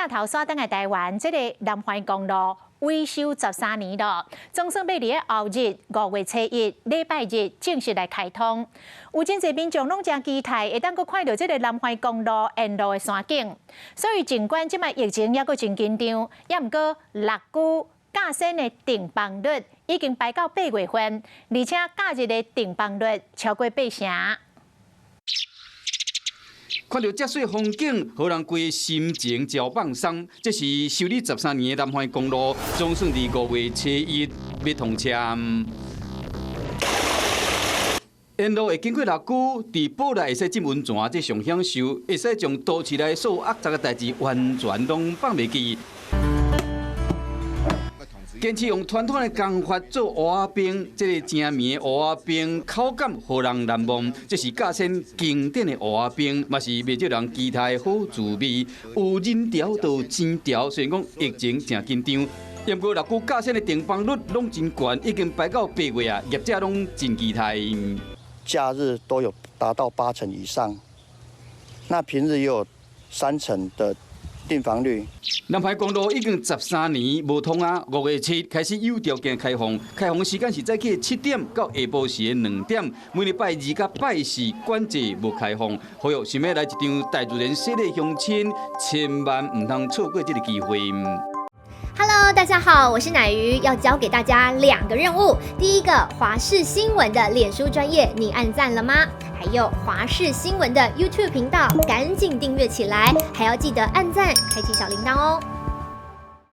頭徙轉來台灣，這個南環公路維修13年了，總算欲佇咧後日5月初1禮拜日正式來開通。有真濟民眾攏誠期待，會當閣看著這個南環公路沿路的山景。所以儘管這擺疫情猶閣真緊張，猶毋過六龜甲仙的訂房率已經排到8月份，而且假日的訂房率超過八成。看著遮媠風景，予人規个心情真放鬆。這是修理13年的南環公路，總算佇5月初1欲通車。沿路會經過六龜，佇埔內會使浸溫泉，這上享受，會使將都市內所有骯髒的代誌完全攏放袂記。堅持用傳統的工法做芋仔冰，這个正名的芋仔冰口感予人難忘。這是甲仙經典的芋仔冰，嘛是袂少人期待的好滋味。有人潮就有錢潮，雖然講疫情誠緊張，毋過六龜甲仙的訂房率攏真懸，已經排到8月啊，業者攏真期待。假日都有達到八成以上，那平日也有三成的訂房率。南環公路已經13年無通啊，5月7開始有條件開放，開放時間是早起7點到下晡時的2點，每禮拜二佮拜四管制無開放。好喲，想欲來一場大自然洗禮鄉親，千萬毋通錯過這个機會。 Hello，大家好，我是乃瑜，要交給大家兩個任務。第一個，華視新聞的臉書專頁，你按讚了嗎？還有華視新聞的 YouTube 頻道，趕緊訂閱起來，還要記得按讚，開啟小鈴鐺哦。